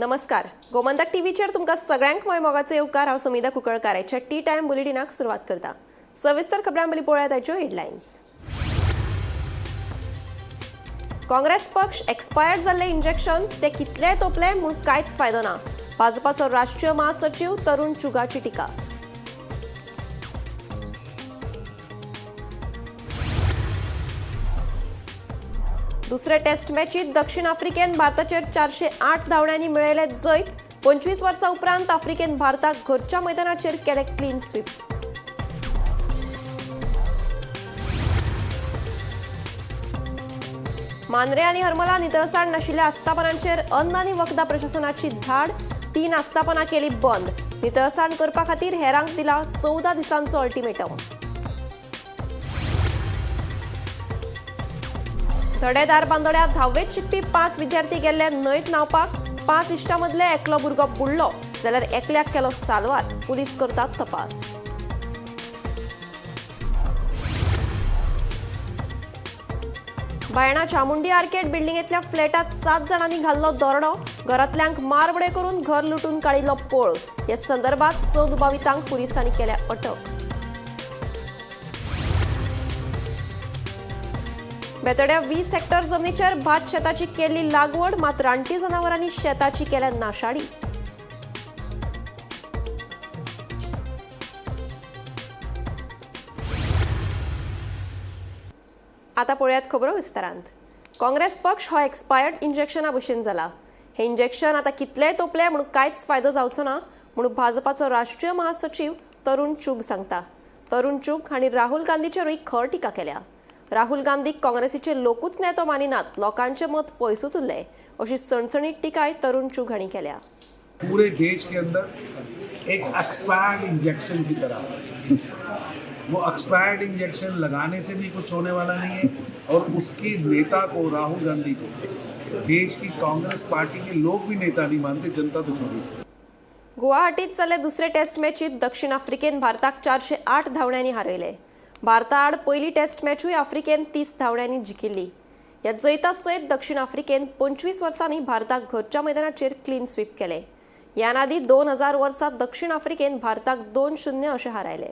नमस्कार, गोमंतक टीव्हीचेर तुमकां सगळ्यांक माय मोगाचो येवकार. हांव समिधा कुंकळकार. आयच्या टी टायम बुलेटिनाक सुरवात करता. सविस्तर खबरां पयलीं पळोवया ताच्यो हेडलायन्स. काँग्रेस पक्ष एक्सपायर्ड जाल्ले इंजेक्शन, ते कितलेय तोपले म्हूण कांयच फायदो ना, भाजपाचो राष्ट्रीय महासचीव तरुण चुगाची टिका. दुसरे टेस्ट मॅचीत दक्षिण आफ्रिकेन भारताचेर 408 धांवड्यांनी मेळयले जैत. 25 वर्सां उपरांत आफ्रिकेन भारताक घरच्या मैदानाचेर केले क्लीन स्वीप. मांद्रे आनी हरमला नितळसाण नाशिल्ल्या आस्थापनांचेर अन्न आनी वखदां प्रशासनाची धाड. 3 आस्थापनां केली बंद. नितळसाण करपा खातीर हेरांक दिला 14 दिसांचो अल्टिमेटम. धडेदार बांदोड्या धावेत शिकपी 5 विद्यार्थी गेल्ले न्हंयत न्हांवपाक. 5 इश्टां मदले एकलो भुरगो बुडलो जाल्यार एकल्याक केलो साल्वार. पुलीस करतात तपास. बायणा चामुंडी आर्केड बिल्डिंगेंतल्या फ्लॅटात 7 जाणांनी घाल्लो दरोडो. घरांतल्यांक मारबडय करून घर लुटून काडिल्लो पळ. हे संदर्भात 6 दुबावितांक पुलिसांनी केल्या अटक. बेतड्या 20 हेक्टर जमनीचेर भात शेताची केल्ली लागवड, मात रानटी जनावरांनी शेताची केल्या नाशाडी. आता पळयात खबरो विस्तारांत. काँग्रेस पक्ष हो एक्सपायर्ड इंजेक्शना भशेन जाला. हे इंजेक्शन आतां कितलेय तोपले म्हणून कांयच फायदो जावचो ना म्हणून भाजपाचो राष्ट्रीय महासचीव तरुण चूग सांगता. तरुण चूग हांणी राहुल गांधीचेरूय खर टिका केल्या. राहुल गांधीक काँग्रेसीचे लोकूच नेतो मानिनात, लोकांचें मत पयसूच उरलें, अशी सणसणीत टिकाय तरुण चूग हांणी केल्या. पूरे देश के अंदर एक एक्सपायर्ड इंजेक्शन की तरह, वो एक्सपायर्ड इंजेक्शन लगाने से भी कुछ होने वाला नहीं है और उसके नेता को, राहुल गांधी को, देश की कांग्रेस पार्टी के लोग भी नेता नहीं मानते, जनता तो छोड़िए. गुवाहाटीत जाल्ले दुसरे टेस्ट मॅचीत दक्षिण आफ्रिकेन भारताक 408 धांवड्यांनी हारयले. भारता आड पयली टेस्ट मॅचूय आफ्रिकेन 30 धांवड्यांनी जिखिल्ली. ह्या जैता सयत दक्षिण आफ्रिकेन 25 वर्सांनी भारताक घरच्या मैदानाचेर क्लीन स्वीप केले. ह्यान आदीं 2000 वर्सा दक्षिण आफ्रिकेन भारताक 2-0 अशें हारायले.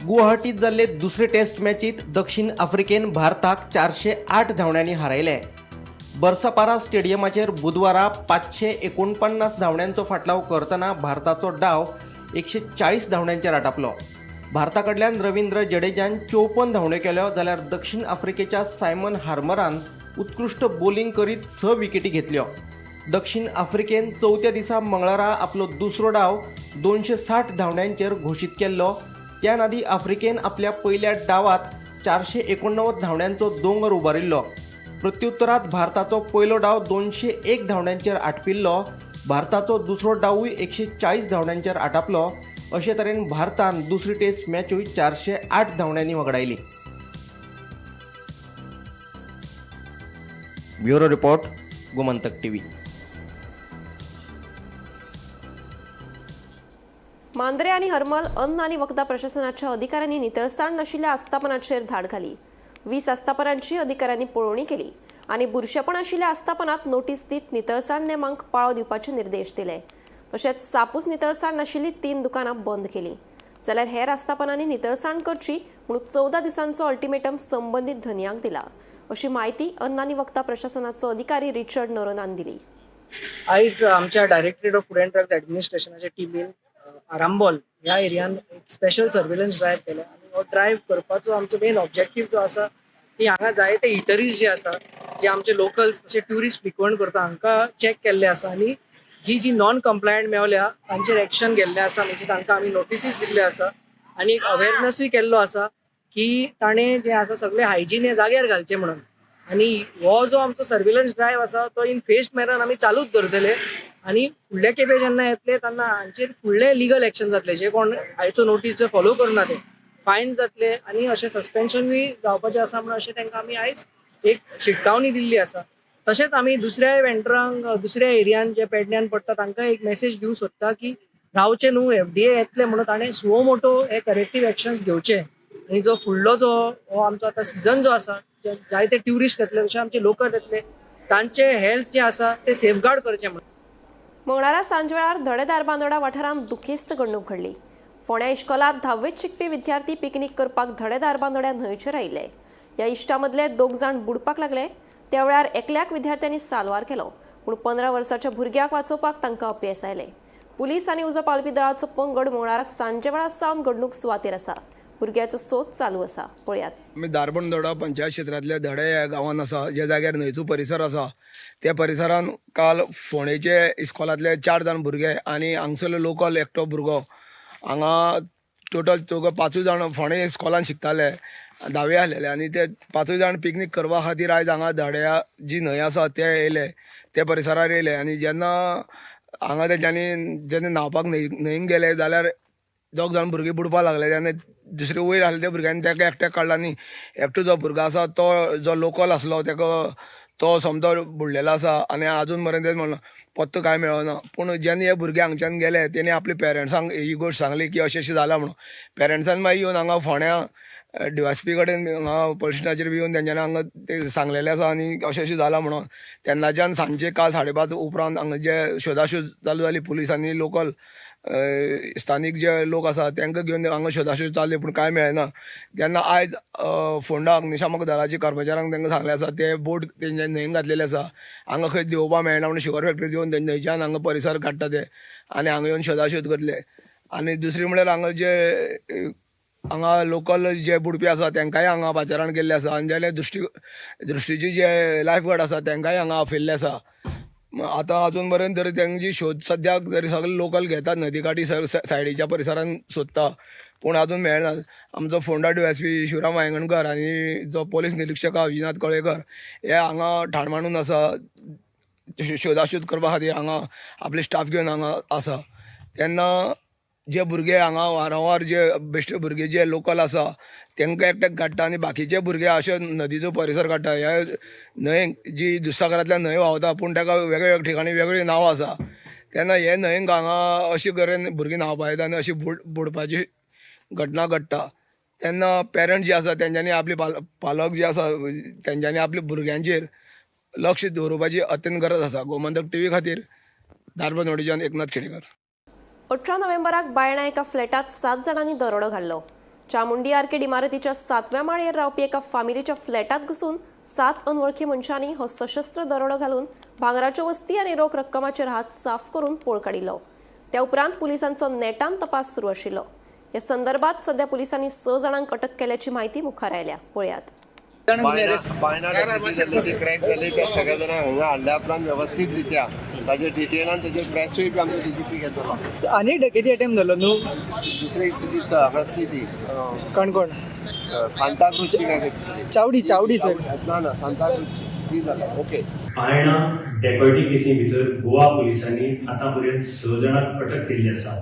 गुवाहाटीत जाल्ले दुसरे टेस्ट मॅचीत दक्षिण आफ्रिकेन भारताक 408 धांवड्यांनी हारयले. बर्सापारा स्टेडियमाचेर बुधवारा 549 धांवड्यांचो फाटलाव करतना भारताचो डाव 140 धांवड्यांचेर आटापलो. भारता कडल्यान रवींद्र जडेजान 54 धांवड्यो केल्यो, जाल्यार दक्षिण आफ्रिकेच्या सायमन हार्मरान उत्कृश्ट बोलिंग करीत 6 विकेटी घेतल्यो. दक्षिण आफ्रिकेन चवथ्या दिसा मंगळारा आपलो दुसरो डाव 260 धांवड्यांचेर घोशीत केल्लो. त्यान आदी आफ्रिकेन आपल्या पयल्या डावात 489 धांवड्यांचो दोंगर उबारिल्लो. प्रत्युत्तरात भारताचो पयलो डाव 201 धांवड्यांचेर आटपिल्लो. भारताचो दुसरो डावूय 140 धांवड्यांचेर आटापलो. अशे तरेन भारतान दुसरी taste मॅचूय 408 धांवड्यांनी वगडायली. Bureau report, Gomantak TV. Mandrem आनी हरमल अन्न आनी वखदां प्रशासनाच्या अधिकाऱ्यांनी नितळसाण नाशिल्ल्या आस्थापनाचेर धाड घाली. 20 आस्थापनांची अधिकाऱ्यांनी पळोवणी केली आनी बुरशेपण आशिल्ल्या आस्थापनात नोटीस दीत नितळसाण नेमांक पाळो दिवपाचे निर्देश दिले. तशेंच सापूच नितळसाण नाशिल्ली 3 दुकानां बंद केली, जाल्यार हेर आस्थापनांनी नितळसाण करची म्हणून 14 दिसांचो अल्टिमेटम संबंदीत धनयांक दिला, अशी म्हायती अन्न आनी वखदां प्रशासनाचो अधिकारी रिचर्ड नोरोनान दिली. आयज आमच्या directorate of food and drugs ॲडमिनिस्ट्रेशनाच्या टिमीन आरांबोल ह्या एरियान एक स्पेशल सर्वेलन्स ड्रायव्ह केल्या आनी हो ड्रायव्ह करपाचो आमचो मेन ऑब्जेक्टीव जो आसा की हांगा जायते इटरीज जे आसा, जे आमचे लोकल्स तशे ट्युरिस्ट फ्रिक्वंट करता, हांकां चॅक केल्ले आसा आनी जी जी नॉन कंप्लायंट मेवल्या तांचेर एक्शन गेल्ले आसा. म्हणजे तांकां आमी नोटिसीस दिल्ले आसा आनी एक अवेरनसूय केल्लो आसा की ताणें जें आसा सगळें हायजीन हें जाग्यार घालचें म्हणून. आनी हो जो आमचो सर्वेलन्स ड्रायव्ह आसा तो इन फेस्ड मॅनर आमी चालूच दवरतले आनी फुडले खेपे जेन्ना येतले तेन्ना हांचेर फुडले लिगल एक्शन जातले. जे कोण आयचो नोटीस जे फॉलो करना ते फायन जातले आनी अशें सस्पेन्शनूय जावपाचें आसा म्हणून अशें तांकां आमी आयज एक शिटकावणी दिल्ली आसा. तशेंच आमी दुसऱ्या वेंडरांक, दुसऱ्या एरियान जे पेडण्यान पडटा तांकां एक मेसेज दिवंक सोदता की रावचें न्हू, एफडीए येतलें म्हणून ताणें सुओ मोटो हे करेक्टीव एक्शन्स घेवचे आनी जो फुडलो जो हो आमचो आतां सिजन जो आसा, जायते ट्युरिस्ट येतले, तशे आमचे लोकल येतले, तांचे हेल्थ जें आसा तें सेफगार्ड करचें म्हणून. मंगळारा सांजवेळार धडेदार बांदोडा वाठारांत दुखेस्त घडणूक घडली. फोंड्या इश्कोलांत धाव्वेत शिकपी विद्यार्थी पिकनीक करपाक धडेदार बांदोड्या न्हंयचेर आयिल्ले. ह्या इश्टा मदले दोग जाण बुडपाक लागले. त्या वेळार एकल्याक विद्यार्थ्यांनी साल्वार केलो, पूण 15 वर्साच्या भुरग्याक वाचोवपाक तांकां अपेस आयलें. पुलीस आनी उजो पालवी दळाचो पंगड मंगळारा सांजेवेळा सावन घडणूक सुवातेर आसा. भुरग्याचो सोद चालू आसा. पळयात. आमी धारबंदोडा पंचायत क्षेत्रांतल्या धडे ह्या गांवांत आसा, ज्या जाग्यार न्हंयचो परिसर आसा त्या परिसरान काल फोंडेचे इस्कॉलांतले 4 जाण भुरगे आनी हांगसरलो लोकल एकटो भुरगो, हांगा टोटल चौग 5 जाण फोंडे इस्कॉलान शिकताले, धावे आसलेले आनी ते 5 जाण पिकनीक करपा खातीर आयज हांगा धड्या जी न्हंय आसा ते येयले, ते परिसरार येयले आनी जेन्ना हांगा तेंच्यांनी जेन्ना न्हांवपाक न्हंयेन गेले जाल्यार 2 जाण भुरगीं बुडपाक लागले. तेन्ना दुसरे वयर आसले त्या भुरग्यांनी ताका एकट्याक काडला आनी एकटो जो भुरगो आसा तो जो लोकल आसलो ताका तो समतो बुडलेलो आसा आनी आजून मेरेन तें म्हणलां पत्तो कांय मेळना. पूण जेन्ना हे भुरगे हांगच्यान गेले तेणी आपल्या पेरंट्सांक ही गोश्ट सांगली की अशें अशें जालां म्हणून. पेरंट्सान मागीर येवन हांगा फोंड्या डीवायएसपी कडेन हांगा पोलीस स्टेशनाचेर बी येवन तेंच्यांनी हांगा ते सांगलेलें आसा आनी अशें अशें जालां म्हणून. तेन्नाच्यान सांजचे काल 5:30 उपरांत हांगा जे शोधाशोध चालू जाली, पुलीस आनी लोकल स्थानीक जे लोक आसा तांकां घेवन हांगा शोधाशोध चालली, पूण कांय मेळना. तेन्ना आयज फोंडा अग्निशामक दळाचे कर्मचाऱ्यांक तांकां सांगलें आसा, ते बोट तेंच्या न्हंयेन घातलेले आसा, हांगा खंय देंवोवपा मेळना म्हणून शुगर फॅक्टरी देंवोवन ते न्हंयच्यान हांगा परिसर काडटा ते आनी हांगा येवन शोधाशोध करतले. आनी दुसरी म्हणल्यार हांगा जे हांगा लोकल जे बुडपी आसा तांकांय हांगा पाचारण केल्लें आसा आनी जाल्यार दृश्टीचे जे लायफ गार्ड आसा तांकांय हांगा आपयल्ले आसा. आतां अजून पर्यंत तरी तेंची शोध सद्याक तरी सगळे लोकल घेतात, नदी काठी सायडीच्या परिसरान सोदता, पूण अजून मेळना. आमचो फोंडा डीवायएसपी शिवराम वायंगणकर आनी जो पोलीस निरिक्षक आसा विजयनाथ कळेकर हे हांगा ठाण मांडून आसा, शोधाशोध करपा खातीर हांगा आपले स्टाफ घेवन हांगा आसा. तेन्ना जे भुरगे हांगा वारंवार जे बेश्टे भुरगे जे लोकल आसा तांकां एकट्याक काडटा आनी बाकीचे भुरगे अशे नदीचो परिसर काडटा. ह्या न्हंयेक जी दुधसागरांतल्यान न्हंय व्हांवता पूण ताका वेगळ्या वेगळ्या ठिकाणी वेगळीं नांवां आसा, तेन्ना हे न्हंयेक हांगा अशे करेन भुरगीं न्हांवपा येता आनी अशी बुडपाची घटना घडटा. तेन्ना पेरंट्स जे आसा तेंच्यांनी आपली पालक जे आसा तेंच्यांनी आपल्या भुरग्यांचेर लक्ष दवरुपाची अत्यंत गरज आसा. गोमंतक टीव्ही खातीर धारबंदोडेच्यान एकनाथ खेडेकर. 18 नोव्हेंबराक बायणा एका फ्लॅटात 7 जाणांनी दरोडो घाल्लो. चामुंडी आर्केड इमारतीच्या 7व्या माळयेर रावपी एका फामिलीच्या फ्लॅटात घुसून 7 अनवळखी मनशांनी हो सशस्त्र दरोडो घालून भांगराच्यो वस्ती आनी रोख रक्कमाचेर हात साफ करून पळ काडिल्लो. त्या उपरांत पुलिसांचो नेटान तपास सुरू आशिल्लो. ह्या संदर्भात सध्या पुलिसांनी 6 जाणांक अटक केल्याची म्हायती मुखार आयल्या. पळयात. बायणा जाली ती क्रॅक जाली त्या सगळ्या जाणांक हांगा हाडल्या उपरांत वेवस्थीत रित्या ताजे डिटेलान ताजे प्रेसूय बी आमचो डीजीपी घेतलो. आनी डकेती अटेम्प्ट जालो न्हू दुसरी तुजी हांगा आसली ती काणकोण सांताक्रूजची काय ती चावडी चावडी सर ना ना सांताक्रूजची ती जाल्या. ओके. बायणा डेकोयटी केसी भितर गोवा पुलिसांनी आतां पर्यंत 6 जाणांक अटक केल्ली आसा.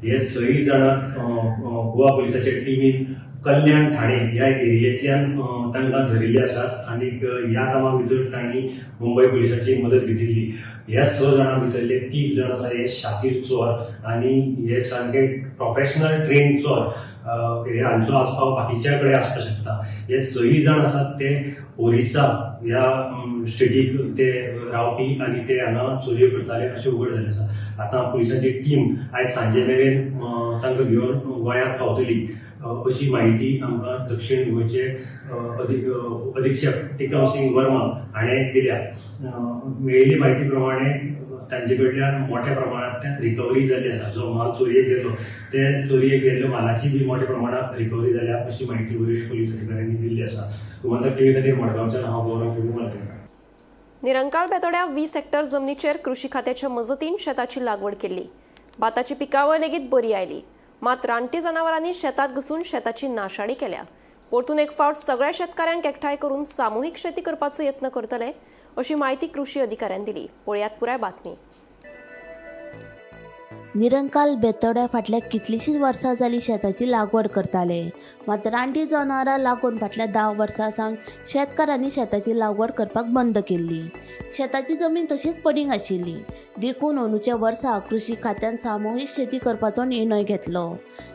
हे 6 जाणांक गोवा पुलिसाच्या टिमीन कल्याण ठाणे ह्या एरियेंतल्यान तांकां धरिल्ले आसात आनी ह्या कामा भितर तांणी मुंबय पुलिसाची मदत घेतिल्ली. ह्या 6 जाणां भितरले 3 जाण आसा हे शातीर चोर आनी हे सामके प्रोफेशनल ट्रेन चोर, हे हांचो आस्पाव बाकीच्या कडेन आसपाक शकता. हे 6 जाण आसात ते ओरिसा ह्या स्टेटीक ते रावपी आनी ते हांगा चोरयो करताले अशें उगड जाल्लें आसा. आतां पुलिसांची टीम आयज सांजे मेरेन तांकां घेवन गोंयांत पावतली अशी म्हायती आमकां दक्षिण गोंयचे अधिक्षक टिकम सिंग वर्मा हाणें दिल्या. मेळिल्ली म्हायती प्रमाणे तांचे कडल्यान मोठ्या प्रमाणांत रिकवरी जाल्ली आसा. जो माल चोरयेक गेल्लो ते चोरयेक गेल्ल्या मालाची बी मोठ्या प्रमाणांत रिकवरी जाल्या अशी म्हायती वरिश्ठ पोलीस अधिकाऱ्यांनी दिल्ली आसा. गोमंतक टीव्ही खातीर मडगांवच्यान हांव गौरव प्रभू मालवणकार. निरंकाल बेतोड्या 20 हेक्टर जमनीचेर कृषी खात्याच्या मजतीन शेताची लागवड केल्ली. भाताची पिकावळ लेगीत बरी आयली. मात रानटी जनावरांनी शेतात घुसून शेताची नाशाडी केल्या. परतून एक फावट सगळ्या शेतकाऱ्यांक एकठांय करून सामुहीक शेती करपाचो यत्न करतले अशी म्हायती कृषी अधिकाऱ्यान दिली. पळयात पुराय बातमी. निरंकाल बेतोड्या फाटल्या कितलींशींच वर्सां जालीं शेताची लागवड करताले. मात रानटी जनावरां लागून फाटल्या 10 वर्सां सावन शेतकारांनी शेताची लागवड करपाक बंद केल्ली. शेताची जमीन तशीच पडींग आशिल्ली. देखून अंदूच्या वर्सा कृषी खात्यान सामुहीक शेती करपाचो निर्णय घेतलो.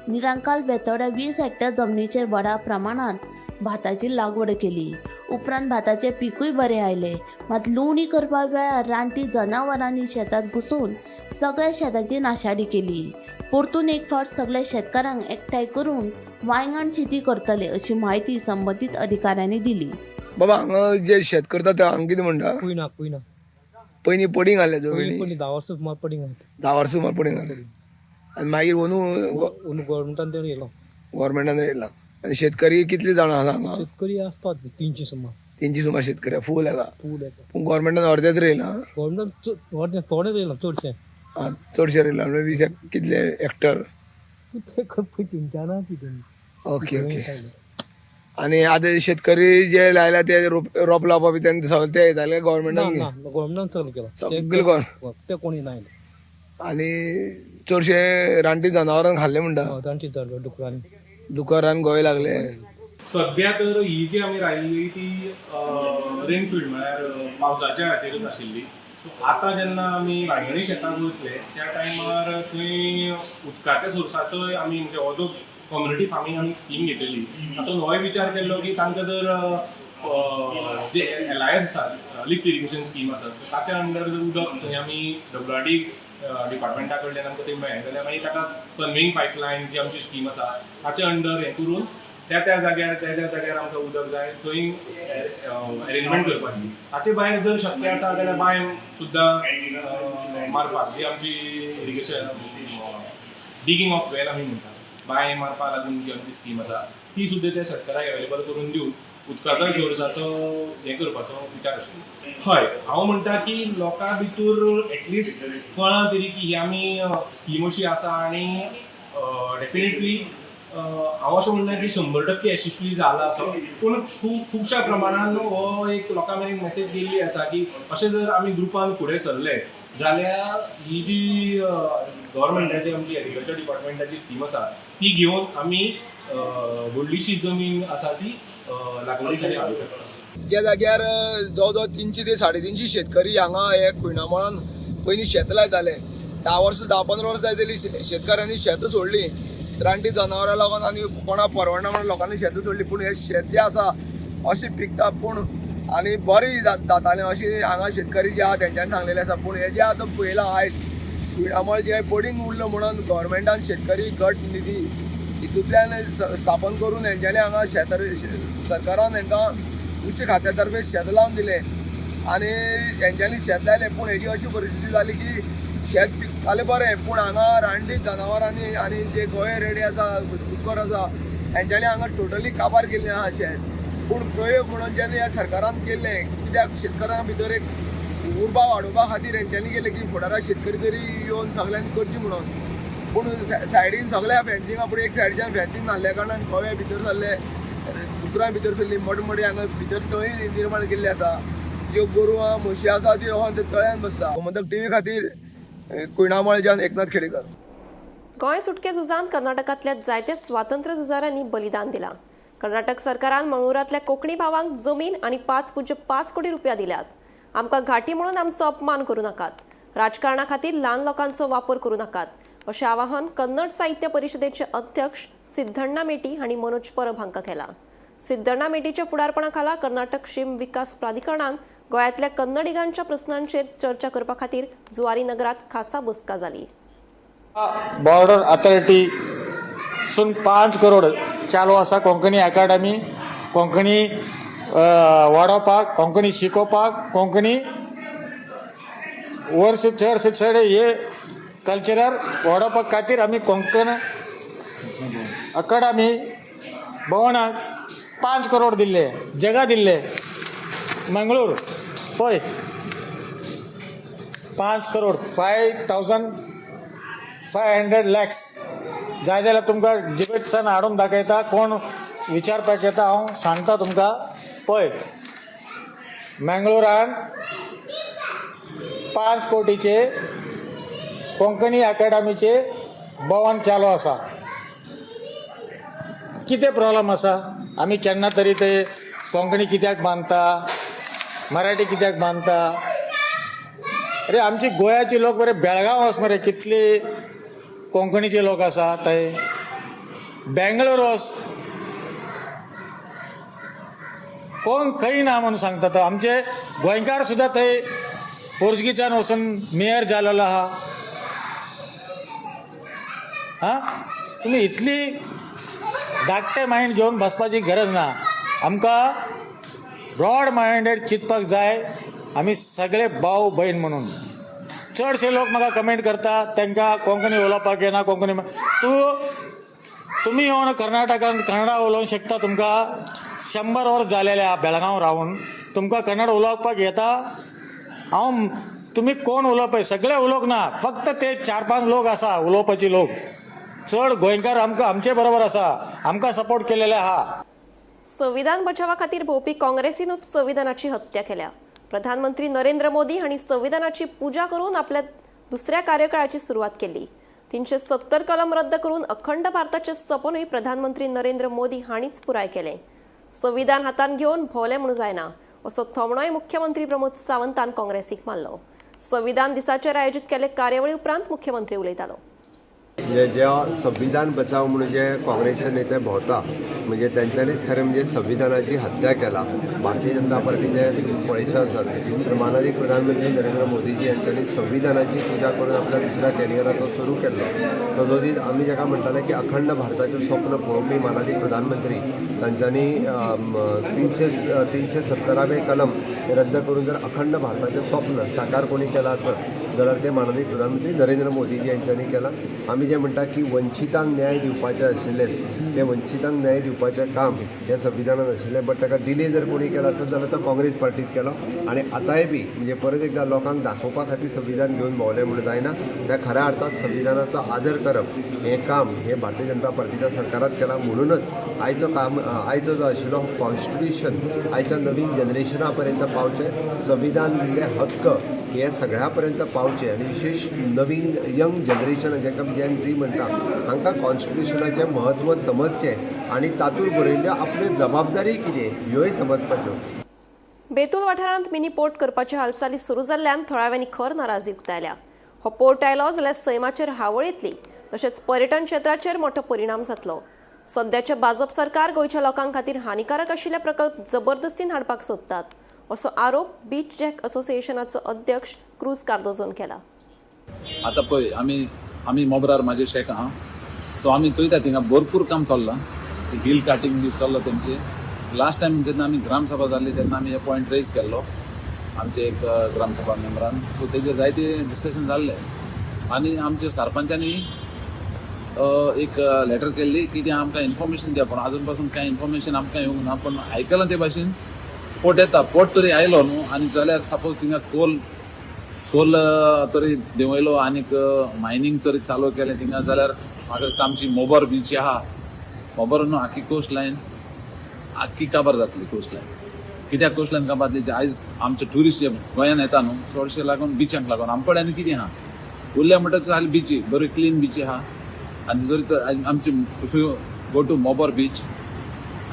निरंकाल बेतोड्या 20 हेक्टर जमनीचेर व्हडा प्रमाणांत भाताची लागवड केली. उपरांत भाताचें पिकूय बरें आयलें. मात लुवणी करपा वेळार रानटी जनावरांनी शेतांत घुसून सगळ्या शेताची नाशाडी केली. परतून एक फावट सगळ्या शेतकारांक एकठांय करून वांयगण शेती करतले अशी म्हायती संबंदीत अधिकाऱ्यांनी दिली. बाबा, हांगा जे शेत करता ते हांगा कितें म्हणटा? कुयना कुयना. पयलीं पडींग आहले जमिनी. पयलीं 10 वर्सां सुमार पडींग आहले. 10 वर्सां सुमार पडींग आहले आनी मागीर अंदू अंदू गोवोरमेंटान तें येयलो. गोवोरमेंटान येयला. आनी शेतकरी कितले जाणां आसा हांगा? शेतकरी आसतात 300 सुमार. 300 सुमार शेतकरी फूल येता. फूल येता. पूण गोवोरमेंटान अर्देच रोयलां. गोवोरमेंटान अर्दें थोडें रोयलां चडशें. आं, चडशें रोयलां म्हणल्यार 20 कितले हेक्टर? तें खंय तेंच्या कितें. Okay okay. आनी आतां शेतकरी जे लायला ते रोप लावपा बी तेंकां सगळें ते येताले गोवोरमेंटान? ना, गोवोरमेंटान सगळें केलां. सगळें गोवर. ते कोणी ना आयले. आनी चडशे रानटी जनावरां खाल्ले म्हणटा. रानटी जनावर डुकरांनी. दुकरान गोंय लागले. सद्या तर ही जी आमी रायिल्ली ती रेनफील्ड म्हळ्यार पावसाच्या हाचेरूच आशिल्ली. सो आतां जेन्ना आमी वांयगणी शेतांत वयतले त्या टायमार थंय उदकाच्या सोर्साचोय आमी म्हणजे हो जो कम्युनिटी फार्मींग आमी स्कीम घेतलेली तातूंत होय विचार केल्लो की तांकां जर जे एल I S आसा, लिफ्ट इरिगेशन स्कीम आसा, ताच्या अंडर जर उदक थंय आमी डब्ल्यू आर डी डिपार्टमेंटा कडल्यान आमकां तें मेळ्ळें जाल्यार मागीर ताका कन्वेइंग पायपलायन जी आमची स्कीम आसा ताच्या अंडर हें करून त्या त्या जाग्यार ज्या ज्या जाग्यार आमकां उदक जाय थंय अरेंजमेंट करपाची. ताचे भायर जर शक्य आसा जाल्यार बांय सुद्दां मारपाक जी आमची इरिगेशन डिगींग ऑफ वेल आमी म्हणटा, बांय मारपाक लागून जी आमची स्कीम आसा ती सुद्दां त्या शेतकाराक एवेलेबल करून दिवन उदकाचो सोर्साचो हें करपाचो विचार आशिल्लो. हय, हांव म्हणटा की लोकां भितर एटलिस्ट कळ्ळां तरी की ही आमी स्कीम अशी आसा आनी डेफिनेटली हांव अशें म्हणना की 100% यशस्वी जाला असो, पूण खूब खुबश्या प्रमाणान हो एक लोकां मेरेन मेसेज गेल्ली आसा की अशें जर आमी ग्रुपान फुडें सरले जाल्यार ही जी गव्हर्मेंटाची आमची एग्रीकल्चर डिपार्टमेंटाची स्कीम आसा ती घेवन आमी व्हडलीशी जमीन आसा ती लागवडी खातीर हाडूंक शकता. ज्या जाग्यार जवळ जवळ 300 ते 350 शेतकरी हांगा हे कुयणामळान पयलीं शेत लायताले. 10 वर्सां 10-15 वर्सां जाय जाली शेतकारांनी शेतां सोडली रानटी जनावरां लागून आनी कोणाक परवडना म्हणून लोकांनी शेतां सोडली. पूण हे शेत जें आसा अशें पिकता पूण आनी बरें जातालें अशें हांगा शेतकरी जे आहा तेंच्यांनी सांगलेलें आसा. पूण हें जें आतां पळयलां आयज कुयणामळ जें पडींग उरलो म्हणून गव्हर्मेंटान शेतकरी गट निधी हितूंतल्यान स्थापन करून हेंच्यांनी हांगा शेत सरकारान हेंकां कृषी खात्या तर्फे शेत लावन दिलें आनी हेंच्यांनी शेत लायलें. पूण हेजी अशी परिस्थिती जाली की शेत पिकतालें बरें पूण हांगा रानटी जनावरांनी आनी जे गोंय रेडे आसा डुकर आसा हेंच्यांनी हांगा टोटली काबार केल्लें आहा शेत. पूण प्रयोग म्हणून जेन्ना ह्या सरकारान केल्लें कित्याक शेतकारां भितर एक उर्बा वाडोवपा खातीर हेंच्यांनी केलें की फुडाराक शेतकरी तरी येवन सगल्यांनी करची म्हणून. पूण सायडीन सगळ्या फेन्सिंगा पूण एक सायडीच्यान फेन्सिंग नासल्या कारणान गवे भितर सरले, डुकरां भितर सरली, मोठे मोठे हांगा भितर तळी निर्माण केल्ली आसा. ज्यो गोरवां म्हशी आसा त्यो ते तळ्यान बसता. गोमंतक टीव्ही खातीर कुयणामळच्यान एकनाथ खेडेकर. गोंय सुटके झुजांत कर्नाटकांतल्या जायत्या स्वातंत्र्य झुजाऱ्यांनी बलिदान दिलां. कर्नाटक सरकारान मंगळूरांतल्या कोंकणी भावांक जमीन आनी 5.5 कोटी रुपया दिल्यात. आमकां घाटी म्हणून आमचो अपमान करूं नाकात, राजकारणा खातीर ल्हान लोकांचो वापर करूं नाकात अशें आवाहन कन्नड साहित्य परिशदेचे अध्यक्ष सिद्धण्णा मेटी हांणी मनोज परब हांकां केलां. सिद्धण्णा मेटीच्या फुडारपणा खाला कर्नाटक शीम विकास प्राधिकरणान गोंयांतल्या कन्नडिगांच्या प्रस्नांचेर चर्चा करपा खातीर जुवारी नगरात खासा बसका जाली. बॉर्डर अथॉरिटी सून 5 करोड चालू आसा कोंकणी अकाडमी, कोंकणी वाडोवपाक, कोंकणी शिकोवपाक, कोंकणी वर्स चड से चड हे कल्चरल वाडोवपा खातीर आमी कोंकण अकाडमी भवनाक 5 करोड दिल्ले, जगा दिल्ले. मंगळूर पळय 5 करोड 5500 लॅक्स जाय जाल्यार तुमकां डिबेटसान हाडून दाखयता. कोण विचारपाक येता हांव सांगता तुमकां. पळय मंगळुरान 5 कोटीचे कोंकणी अकाडमीचे भवन चालू आसा. कितें प्रॉब्लम आसा? आमी केन्ना तरी ते कोंकणी कित्याक बांदता, मराठी कित्याक बांदता? अरे आमची गोंयाची लोक मरे, बेळगांव वच मरे, कितले कोंकणीचे लोक आसा थंय. बेंगलोर वच, कोण खंय ना म्हणून सांगता तो. आमचे गोंयकार सुद्दां थंय पोर्चुगीजान वचून मेयर जालेलो आहा. आं, तुमी इतली धाकटे मायंड घेवन बसपाची गरज ना. आमकां ब्रॉड मायंडेड चिंतपाक जाय. आमी सगळे भाव भयण म्हणून. चडशे लोक म्हाका कमेंट करता, तांकां कोंकणी उलोवपाक येना. कोंकणी तूं तुमी येवन कर्नाटकान कन्नडा उलोवंक शकता? तुमकां 100 वर्स जालेले आहा बेळगांव रावन, तुमकां कन्नड उलोवपाक येता? हांव तुमी कोण उलोवपा सगळे उलोवंक ना, फक्त ते चार पांच लोक आसा उलोवपाची लोक. चड गोंयकार आमकां आमचे बरोबर आसा, आमकां सपोर्ट केलेले आहा. संविधान बचावा खातीर भोंवपी काँग्रेसीनूच संविधानाची हत्या केल्या. प्रधानमंत्री नरेंद्र मोदी हांणी संविधानाची पुजा करून आपल्या दुसऱ्या कार्यकाळाची सुरवात केली. 370 कलम रद्द करून अखंड भारताचें सपनूय प्रधानमंत्री नरेंद्र मोदी हांणीच पुराय केलें. संविधान हातान घेवन भोंवलें म्हणून जायना, असो थोमणोय मुख्यमंत्री प्रमोद सावंतान काँग्रेसीक मारलो. संविधान दिसाचेर आयोजीत केल्ले कार्यावळी उपरांत मुख्यमंत्री उलयतालो. म्हणजे ज्या संविधान बचाव म्हणून जे काँग्रेसचे नेते भोंवता, म्हणजे तेंच्यांनीच खरें म्हणजे संविधानाची हत्या केला. भारतीय जनता पार्टीचे पळयशे आसत तर मानादीक प्रधानमंत्री नरेंद्र मोदीजी यांच्यांनी संविधानाची पुजा करून आपल्या दुसऱ्या टेन्युअराचो सुरू केल्लो. तदोदीत आमी जाका म्हणटाले की अखंड भारताचें स्वप्न पळोवपी मानादीक प्रधानमंत्री तांच्यांनी 370वें कलम रद्द करून जर अखंड भारताचें स्वप्न साकार कोणी केलां आसत जाल्यार ते माननीय प्रधानमंत्री नरेंद्र मोदीजी यांच्यांनी केलां. आमी जे म्हणटा की वंचितांक न्याय दिवपाचें आशिल्लेंच, तें वंचितांक न्याय दिवपाचें काम हें संविधानान आशिल्लें, बट ताका डिले जर कोणी केला आसत जाल्यार तो काँग्रेस पार्टीन केलो. आनी आतांय बी म्हणजे परत एकदां लोकांक दाखोवपा खातीर संविधान घेवन भोंवलें म्हणून जायना. त्या खऱ्या अर्थात संविधानाचो आदर करप हें काम हें भारतीय जनता पार्टीच्या सरकारान केलां. म्हणूनच आयचो काम, आयचो जो आशिल्लो हो कॉन्स्टिट्युशन आयच्या नवीन जनरेशना पर्यंत पावचें, संविधान दिल्ले हक्क हे सगळ्या पर्यंत पावचे आनी विशेश नवीन यंग जनरेशन जांकां आमी जेन झी म्हणटा हांकां कॉन्स्टिट्युशनाचें म्हत्व समजचें आनी तातूंत बरयल्ल्यो आपल्यो जबाबदारी कितें ह्योय समजपाच्यो. बेतूल वाठारांत मिनी पोर्ट करपाची हालचाली सुरू जाल्ल्यान थळाव्यांनी खर नाराजी उक्तायल्या. हो पोर्ट आयलो जाल्यार सैमाचेर हावळ येतली, तशेंच पर्यटन क्षेत्राचेर मोठो परिणाम जातलो. सद्याचें भाजप सरकार गोंयच्या लोकां खातीर हानिकारक आशिल्ले प्रकल्प जबरदस्तीन हाडपाक सोदतात, असो आरोप बीच जॅक असोसिएशनाचो अध्यक्ष क्रूज कार्दोजोन केला. आतां पळय, आमी आमी मोबरार म्हाजें शेक आहा, सो आमी चोयता थिंगा भरपूर काम चल्लां, हिल काटींग बी चल्लां तेमचें. लास्ट टायम जेन्ना आमी ग्रामसभा जाल्ली तेन्ना आमी हे पॉयंट रेज केल्लो आमचे एक ग्रामसभा मेंबरान. सो तेजेर जायते डिस्कशन जाल्लें आनी आमच्या सरपंचांनी एक लेटर केल्ली की ते आमकां इन्फॉर्मेशन दिया, पूण आजून पासून कांय इन्फॉर्मेशन आमकां येवंक ना. पूण आयकलां ते भाशेन पोर्ट येता. पोर्ट तरी आयलो न्हू आनी जाल्यार सपोज थिंगा कोल कोल तरी देंवयलो आनीक मायनींग तरी चालू केलें थिंगा जाल्यार म्हाका दिसता आमची मोबर बीच आहा, मोबर न्हू, आख्खी कोस्ट लायन आख्खी काबार जातली. कोस्ट लायन कित्याक कोस्ट लायन काबार जातली? आयज आमचे ट्युरिस्ट जे गोंयान येता न्हू, चडशे लागून बिचांक लागून. आमचे कडेन आनी कितें आहा उरल्या म्हणटच जाल्यार बिची बरी क्लीन बिची आहा. आनी जरी तर आमची if you go to Mobor beach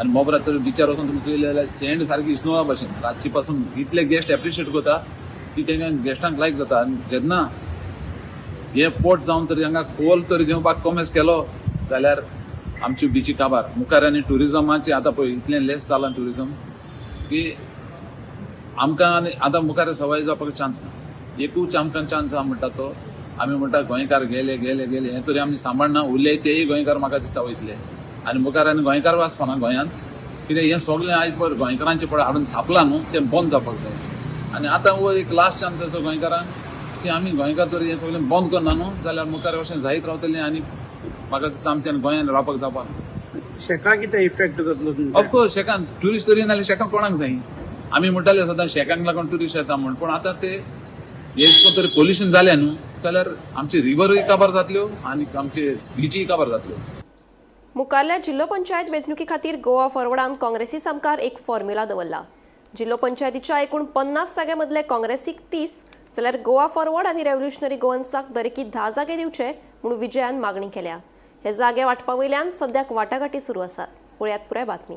आनी मोबरा तर बिचार वचून तुमी चोयले जाल्यार सँड सारकी स्नोवा भशेन. रातची पासून इतले गेस्ट एप्रिशिएट करता की तांकां गेस्टांक लायक जाता. आनी जेन्ना हे पोर्ट जावन तरी हांगा कोल तरी देंवपाक कोमेस केलो जाल्यार आमची बिची काबार. मुखार आनी ट्युरिजमाची आतां पळय इतलें लेस जालां ट्युरिजम की आमकां आनी आतां मुखार सवाय जावपाक चान्स ना. एकूच आमकां चान्स आहा म्हणटा तो आमी म्हणटा गोंयकार गेले गेले गेले, हें तरी आमी सांबाळना उरले तेय गोंयकार म्हाका दिसता वयतले. आनी मुखार आनी गोंयकार वाचपाना गोंयांत, कित्याक हें सगळें आयज पळय गोंयकारांचें पळय हाडून थापलां न्हू, तें बंद जावपाक जाय. आनी आतां हो एक लास्ट चान्स असो गोंयकारांक की आमी गोंयकार तरी हें सगळें बंद करना न्हू जाल्यार मुखार अशें जायत रावतलें आनी म्हाका दिसता आमच्यान गोंयांत रावपाक जावपाना. शेका कितें इफेक्ट जातलो तुमच्या? ऑफकोर्स शेकान ट्युरिस्ट तरी नाल्यार शेकां कोणाक जाय? आमी म्हणटाले सदां शेकांक लागून ट्युरिस्ट येता म्हूण, पूण आतां ते हें तरी पोल्युशन जालें न्हू जाल्यार आमची रिवरूय काबार जातल्यो आनी आमचे बिचीय काबार जातल्यो. मुखारल्या जिल्लो पंचायत वेंचणुके खातीर गोवा फॉरवर्डान काँग्रेसी सामकार एक फॉर्म्युला दवरला. जिल्लो पंचायतीच्या एकूण 50 जाग्यां मदले काँग्रेसीक 30 जाल्यार गोवा फॉरवर्ड आनी रेव्होल्युशनरी गोवन्साक दरेकी 10 जागे दिवचे म्हूण विजयान मागणी केल्या. हे जागे वांटपा वयल्यान सद्याक वाटाघाटी सुरू आसात. पळयात पुराय बातमी.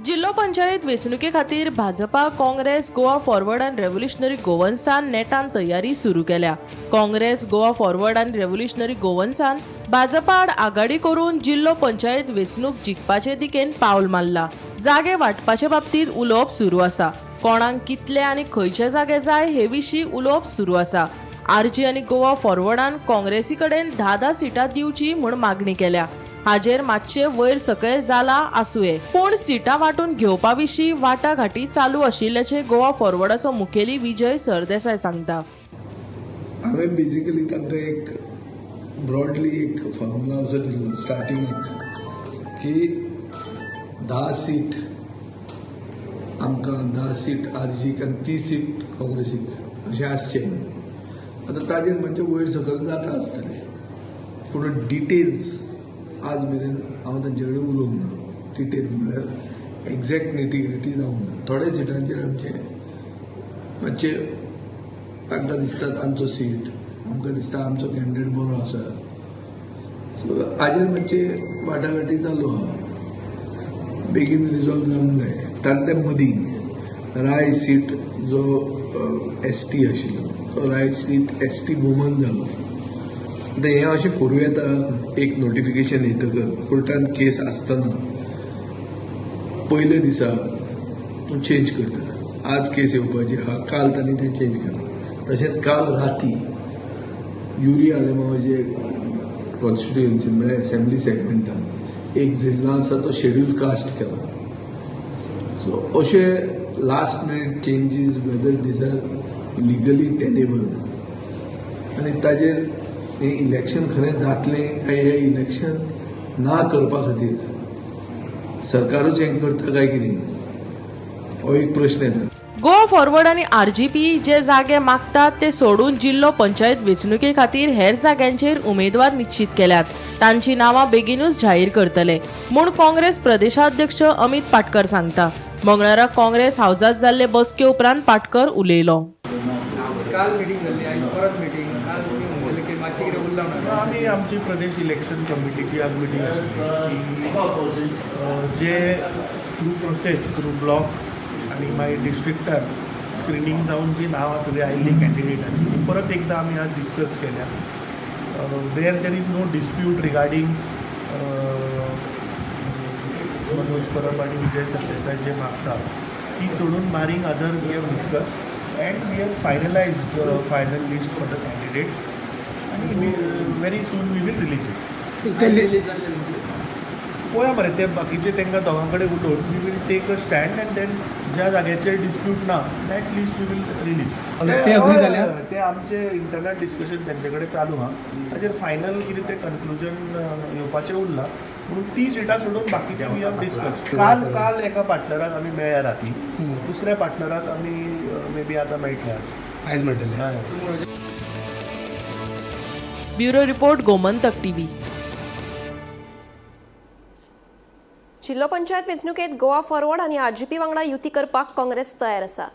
जिल्हो पंचायत वेंचणुके खातीर भाजपा, काँग्रेस, गोवा फॉरवर्ड आनी रेव्होल्युशनरी गोवन्सान नेटान तयारी सुरू केल्या. काँग्रेस, गोवा फॉरवर्ड आनी रेव्होल्युशनरी गोवन्सान भाजपा आड आघाडी करून जिल्हो पंचायत वेंचणूक जिखपाचे दिकेन पावल मारला. जागे वांटपाचे बाबतींत उलोवप सुरू आसा. कोणाक कितले आनी खंयचे जागे जाय हे विशीं उलोवप सुरू आसा. आरजी आनी गोवा फॉरवर्डान काँग्रेसी कडेन 10-10 सिटां दिवची म्हूण मागणी केल्या. हाजेर मातशें वयर सकयल जाला आसुये, पूण सिटां वांटून घेवपा विशीं वाटाघाटी चालू आशिल्ल्याचें गोवा फॉरवर्डाचो मुखेली विजय सरदेसाय सांगता. हांवें बेजिकली तांकां एक ब्रॉडली एक फॉर्मुला असो दिल्लो स्टार्टिंगाक की 10 सीट आमकां, 10 सीट आरजीक आनी 30 सीट काँग्रेसीक अशें आसचें. आतां ताजेर मातशें वयर सकयल जाता आसतलें, पूण डिटेल्स आज मेरेन हांव तांचे कडेन उलोवंक ना. डिटेल्स म्हळ्यार एग्जॅक्ट निटी-ग्रिटी जावंक ना. थोड्या सिटांचेर आमचें मातशें तांकां दिसता तांचो सीट, आमकां दिसता आमचो कॅन्डिडेट बरो आसा. सो हाजेर मातशें वाटाघाटी चालू आहा, बेगीन रिजॉल्व जावंक जाय. तांतले मदीं राय सीट जो एस टी आशिल्लो तो राय सीट एस टी वुमन जालो. आतां हें अशें करूं येता, एक नोटिफिकेशन येतकर कोर्टान केस आसतना पयले दिसा तूं चेंज करता. आज केस येवपाची आहा, काल तांणी तें चेंज केलां. तशेंच काल राती युरी आलेमावाचे कॉन्स्टिट्युएन्सी म्हळ्यार एसेंब्ली सेगमेंटान एक जिल्ला आसा तो शेड्यूल कास्ट केला. सो अशे last minute changes, whether these are legally tenable आनी ताजेर हें इलेक्शन खरें जातलें काय हें इलेक्शन ना करपा खातीर सरकारूच हें करता काय कितें, हो एक प्रश्न येता. गोवा फॉरवर्ड आनी आरजीपी जे जागे मागतात ते सोडून जिल्हो पंचायत वेंचणुके खातीर हेर जाग्यांचेर उमेदवार निश्चित केल्यात. तांची नांवां बेगीनूच जाहीर करतले म्हूण काँग्रेस प्रदेशाध्यक्ष अमित पाटकर सांगता. मंगळारा काँग्रेस हावजात जाल्ले बसके उपरांत पाटकर उलयलो. काल मिटींग जाल्ली, आयज परत मिटींग. काल तुमी म्हणलें की मातशें कितें उरलां म्हणून. आमी आमची प्रदेश इलेक्शन कमिटीची आज मिटींग आशिल्ली की जे थ्रू प्रोसेस, थ्रू ब्लॉक आनी मागीर डिस्ट्रिक्टार स्क्रिनींग जावन जी नांवां सगळीं आयिल्ली कॅन्डिडेटाची, ती परत एकदां आमी आज डिस्कस केल्या. Where there is no dispute regarding Manoj Parab आनी विजय सरदेसाय जे मागता ती सोडून, barring other, we have discussed and we have finalized the final list for the candidates आनी very soon we will release it. Release जातलें तुमची? पळोवया मरे, ते बाकीचे तांकां दोगां कडेन उलोवन we will take a stand and then ज्या जाग्याचेर डिस्प्यूट ना, that list we will release. ते agree जाल्या? ते आमचे इंटरनल डिस्कशन तेंचे कडेन चालू आहा. ताचेर फायनल कितें तें कन्क्लुजन येवपाचें उरलां. म्हणून ती सिटां सोडून बाकीचे we have discuss. काल काल एका पार्टनराक आमी मेळ्ळ्या राती, दुसऱ्या पार्टनराक आमी मे बी आतां मेळटले आज. आयज मेळटले. Bureau report, Gomantak TV. जिल्हो पंचायत वेंचणुकेत गोवा फॉरवर्ड आनी आरजीपी वांगडा युती करपाक काँग्रेस तयार आसा.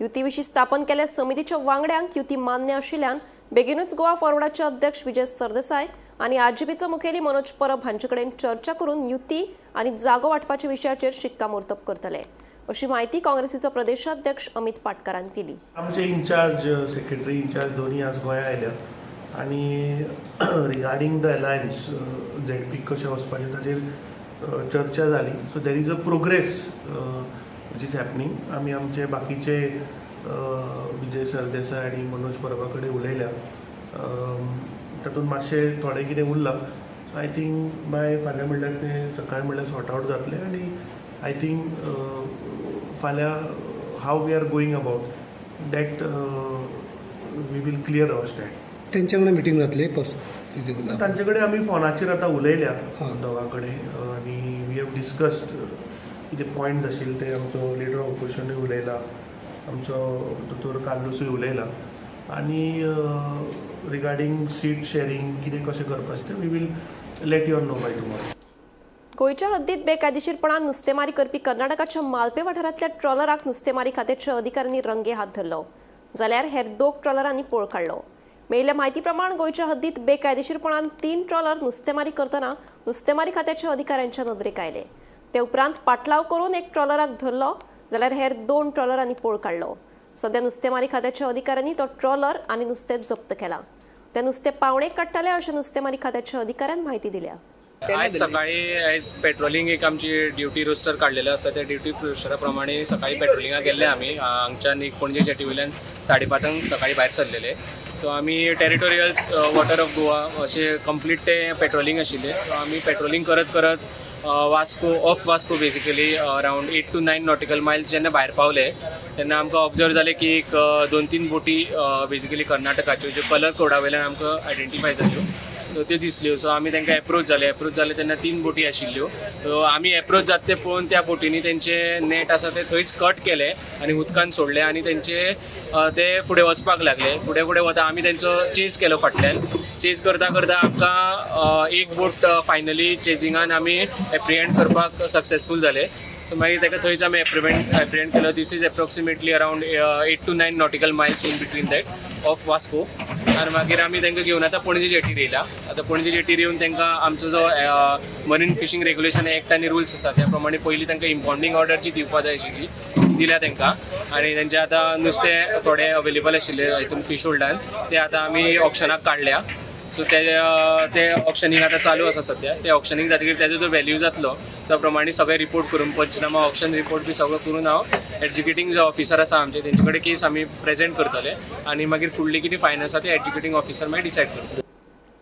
युती विशीं स्थापन केल्ल्या समितीच्या वांगड्यांक युती मान्य आशिल्ल्यान बेगीनूच गोवा फॉरवर्डाचे अध्यक्ष विजय सरदेसाय आनी आरजीपीचो मुखेली मनोज परब हांचे कडेन चर्चा करून युती आनी जागो वांटपाच्या विशयाचेर शिक्कामोर्तब करतले, अशी म्हायती काँग्रेसीचो प्रदेशाध्यक्ष अमित पाटकारान दिली. आमचे इन्चार्ज, सेक्रेटरी इन्चार्ज दोन्ही आज गोंया आयल्यात आनी रिगार्डींग the alliance, ZP कशें वचपाचें ताचेर चर्चा जाली. So there is a progress which is happening. आमी आमचे बाकीचे विजय सरदेसाय आनी मनोज परबा कडेन उलयल्या. तातूंत मातशें थोडें कितें उरलां. सो I think बाय फाल्यां म्हणल्यार तें सकाळी म्हणल्यार सॉर्ट आवट जातलें आनी I think फाल्यां how we are going about that, we will clear our stand. तेंच्या वांगडा मिटींग जातली फिजिकल? तांचे कडेन आमी फोनाचेर आतां उलयल्या दोगां कडेन आनी we have discussed कितें पॉयंट्स आशिल्ले ते. आमचो लिडर ऑफ ऑपोजिशनूय उलयला, आमचो दोतोर कार्लुसूय उलयला आनी रिगार्डींग सीट शेरींग कितें कशें करपाचें तें we will let you know by tomorrow. गोंयच्या हद्दीत बेकायदेशीरपणान नुस्तेमारी करपी कर्नाटकाच्या मालपे वाठारांतल्या ट्रॉलराक नुस्तेमारी खात्याच्या अधिकाऱ्यांनी रंगे हात धरलो, जाल्यार हेर दोग ट्रॉलरांनी पळ काडलो. मेळिल्ल्या म्हायती प्रमाण गोंयच्या हद्दीत बेकायदेशीरपणान तीन ट्रॉलर नुस्तेमारी करतना नुस्तेमारी खात्याच्या अधिकाऱ्यांच्या नदरेक आयले. ते उपरांत पाटलाव करून एक ट्रॉलराक धरलो जाल्यार हेर 2 ट्रॉलरांनी पळ काडलो. सध्या नुस्तेमारी खात्याच्या अधिकाऱ्यांनी तो ट्रॉलर आनी नुस्तें जप्त केलां. ते नुस्तें पावणेक काडटाले अशें नुस्तेमारी खात्याच्या अधिकाऱ्यान म्हायती दिल्या. आयज सकाळी आयज पेट्रोलिंग एक आमची ड्युटी रोस्टर काडलेलो आसता, त्या ड्युटी रोस्टरा प्रमाणे सकाळी पेट्रोलिंगाक गेल्ले आमी. हांगच्यान एक पणजे जेटी वयल्यान 5:30 सकाळी भायर सरलेले. सो आमी टेरिटोरियल वॉटर ऑफ गोवा अशें कंप्लीट ते पेट्रोलिंग आशिल्लें. सो आमी पेट्रोलिंग करत करत Vasco off Vasco basically around 8 to 9 nautical miles जेन्ना भायर पावले तेन्ना आमकां ऑब्जर्व जालें की एक 2-3 बोटी बेसिकली कर्नाटकाच्यो ज्यो कलर कोडा वयल्यान आमकां आयडेंटिफाय जाल्यो, सो त्यो दिसल्यो. सो आमी तांकां एप्रोच जाले. एप्रोच जाले तेन्ना 3 बोटी आशिल्ल्यो. सो आमी एप्रोच जाता ते पळोवन त्या बोटींनी तेंचे नेट आसा ते थंयच कट केले आनी उदकान सोडले आनी तेंचे ते फुडें वचपाक लागले. फुडें फुडें वता आमी तेंचो चेज केलो फाटल्यान. चेज करता करता आमकां एक बोट फायनली चेजिंगान आमी एप्रिहेंड करपाक सक्सेसफूल जाले. सो मागीर ताका थंयच आमी एप्रिहेंड केलो. This is approximately around 8 to 9 nautical miles in between that of Vasco. आनी मागीर आमी तांकां घेवन आतां पणजे जेटीर येयला. आतां पणजे जेटीर येवन तांकां आमचो जो मरीन फिशींग रेग्युलेशन एक्ट आनी रुल्स आसा त्या प्रमाणे पयलीं तांकां इम्पावंडींग ऑर्डर जी दिवपा जाय आशिल्ली दिल्या तांकां. आनी तेंचे आतां नुस्तें थोडें अवेलेबल आशिल्लें हितून फीश होल्डान ते आतां आमी ऑक्शनाक काडल्या. सो ते ऑक्शनींग आतां चालू आसा सद्या. ते ऑक्शनींग जातकीर तेजो जो वेल्यू जातलो त्या प्रमाणे सगळे रिपोर्ट करून पंचनामा ऑक्शन रिपोर्ट बी सगळो करून हांव एडज्युकेटींग जो ऑफिसर आसा आमचे तेंचे कडेन केस आमी प्रेजेंट करतले आनी मागीर फुडली कितें फायन आसा ते एडज्युकेटींग ऑफिसर मागीर डिसायड करतले.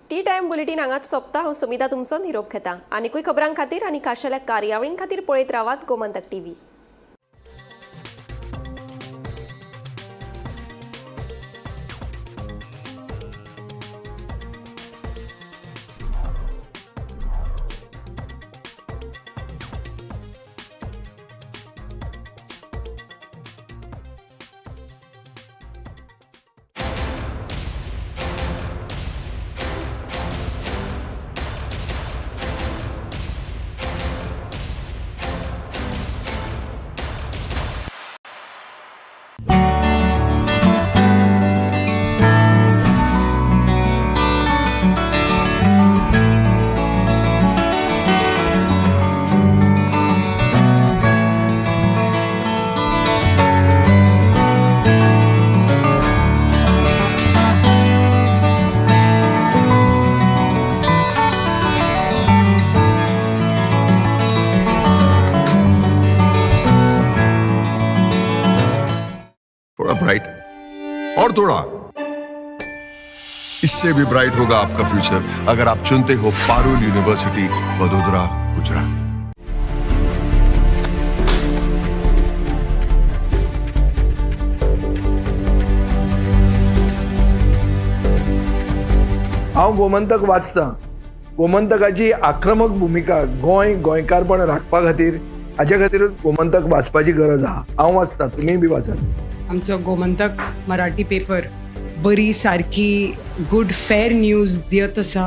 टी टायम बुलेटीन हांगाच सोंपता. हांव समिता तुमचो निरोप घेता. आनिकूय खबरां खातीर आनी खाशेल्या कार्यावळीं खातीर पळयत रावात गोमंतक टीव्ही. थोड़ा ब्राइट और थोड़ा इससे भी ब्राइट होगा आपका फ्यूचर अगर आप चुनते हो पारुल यूनिवर्सिटी, वडोदरा, गुजरात। हांव गोमंतक वाचतां. गोमंतकाची आक्रमक भुमिका गोंय गोंयकारपण राखपा खातीर, हाजे खातीरूच गोमंतक वाचपाची गरज आहा. हांव वाचतां, तुमीय बी वाचात. आमचो गोमंतक मराठी पेपर बरी सारकी गुड फेर न्यूज दियत आसा.